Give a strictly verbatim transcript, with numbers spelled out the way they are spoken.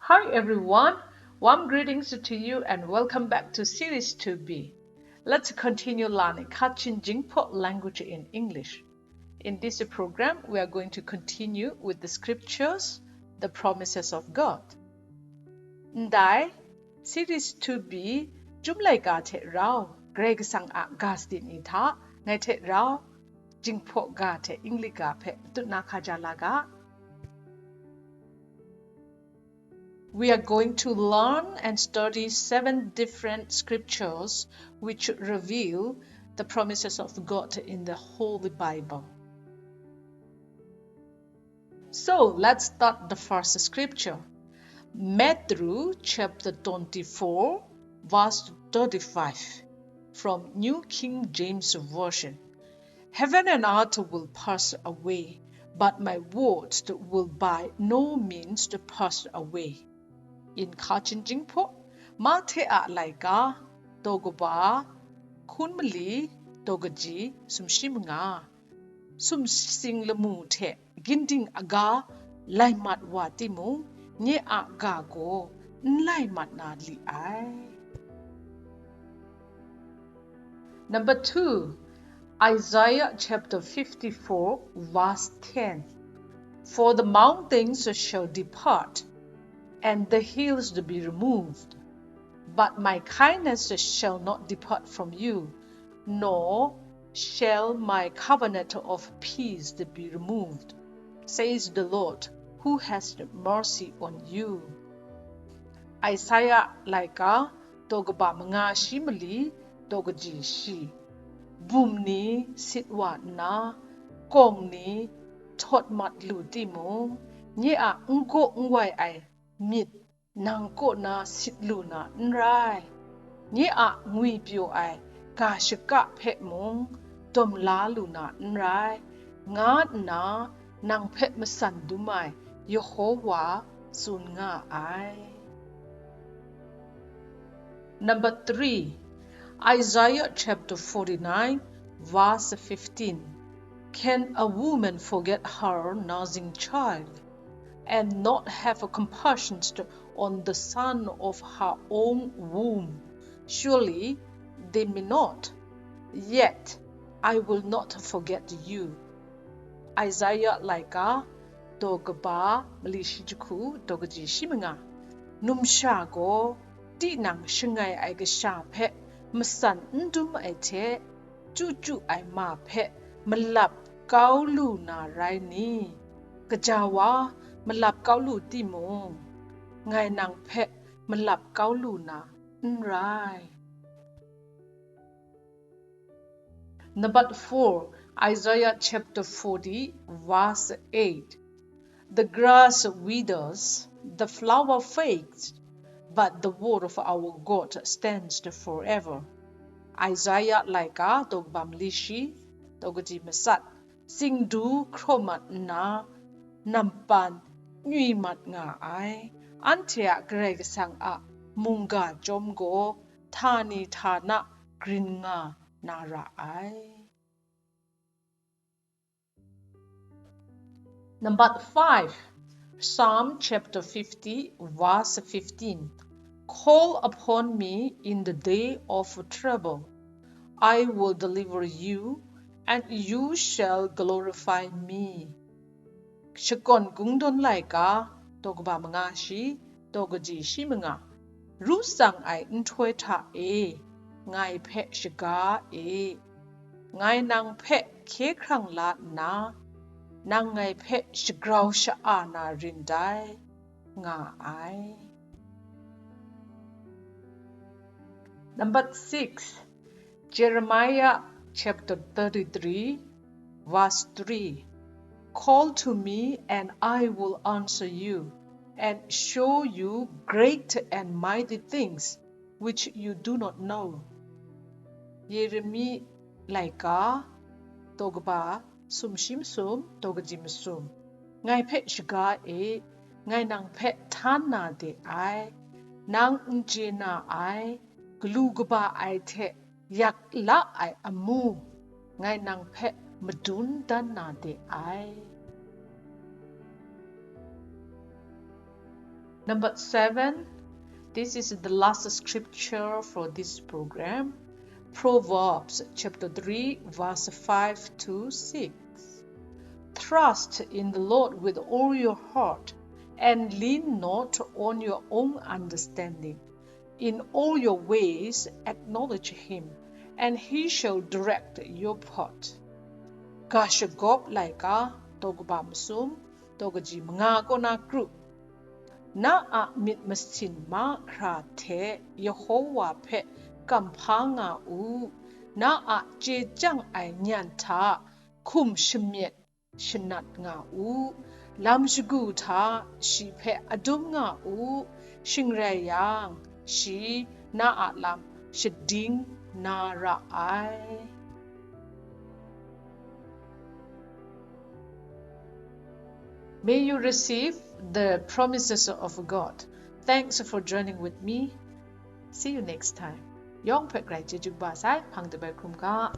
Hi everyone, warm greetings to you and welcome back to Series two B. Let's continue learning Kachin Jingpho language in English. In this program, we are going to continue with the scriptures, the promises of God. Ndai, Series two B, Chyum Laika hte rau, Karai Kasang a ga shadin ni hta, ngai hte rau, Jingpho ga hte English ga hpe matut na hkaja la ga. We are going to learn and study seven different scriptures which reveal the promises of God in the Holy Bible. So let's start the first scripture. Matthew chapter twenty-four, verse thirty-five, from New King James Version. Heaven and earth will pass away, but my words will by no means pass away. In Kachin Jingpho, Mahte a laika, daw kaba, hkun mali, daw kaji, sumshi manga. Sumsing lamu hte ginding aga lai mat wa timung, nye a ga gaw n lai mat na li ai. Number two, Isaiah chapter fifty-four, verse ten. For the mountains shall depart, and the hills to be removed, but my kindness shall not depart from you, nor shall my covenant of peace to be removed, says the Lord, who has mercy on you. Isaiah laika, daw kaba manga shi mali, daw kaji shi. Bum ni sit wa nna, kawng ni htawt mat lu timung, nye a n gaw n wai ai myit nang kaw na sit lu na n rai, nye a ngwi pyaw ai ga shaka hpe mung dawm la lu na n rai, nga nna nang hpe matsan dum ai Yehova tsun nga ai. Number three, Isaiah chapter forty-nine, verse fifteen. Can a woman forget her nursing child, and not have a compassion on the son of her own womb? Surely they may not, yet I will not forget you. Isaiah laika, daw kaba, mali shi jahku, daw kaji shi manga. Numsha gaw, tinang shangai ai kasha hpe matsan n dum ai hte, chyu chyu ai ma hpe malap kau lu na rai ni? Gaja wa malap kau lu timung, ngai nang hpe malap kau lu na n rai. Number four, Isaiah chapter forty, verse eight. The grass withers, the flower fades, but the word of our God stands forever. Isaiah laika daw kaba mali shi, daw kaji matsat, singdu hkraw mat nna, nampan nywi mat nga ai, anhte a Karai Kasang a mungga chyawm gaw htani htana grin nga na ra ai. Number five, Psalm chapter fifty, verse fifteen. Call upon me in the day of trouble. I will deliver you, and you shall glorify me. Shakawn Kungdawn laika, daw kaba manga shi, daw kaji shi manga. Ru tsang ai nhtoi hta e, ngai hpe shaga e. Ngai nang hpe hkye hkrang la nna, nang ngai hpe shagrau sha-a na rin dai, nga ai. Number six, Jeremiah chapter thirty-three, verse three. Call to me and I will answer you and show you great and mighty things which you do not know. Yeremi laika, daw kaba, sumshi masum, daw kaji masum. Ngai hpe shaga e, ngai nang hpe htan na de ai, nang n chye na ai, galu kaba ai hte yak la ai amu, ngai nang hpe madun dan na de ai. Number seven, this is the last scripture for this program. Proverbs chapter three, verse five to six. Trust in the Lord with all your heart and lean not on your own understanding. In all your ways acknowledge him, and he shall direct your path. Ga shagawp laika, daw kaba masum, daw kaji manga kaw na kru. Na a myit masin mahkra hte Yehowa hpe kamhpa nga u. Na a chye chyang ai nyan hta hkum shamyet shanat nga u. Lam shagu hta shi hpe adum nga u. Shing rai yang, shi na a lam shading na ra ai. May you receive the promises of God. Thanks for joining with me. See you next time. Yawng hpe grai chyeju kaba sai, hpang de bai hkrum ga.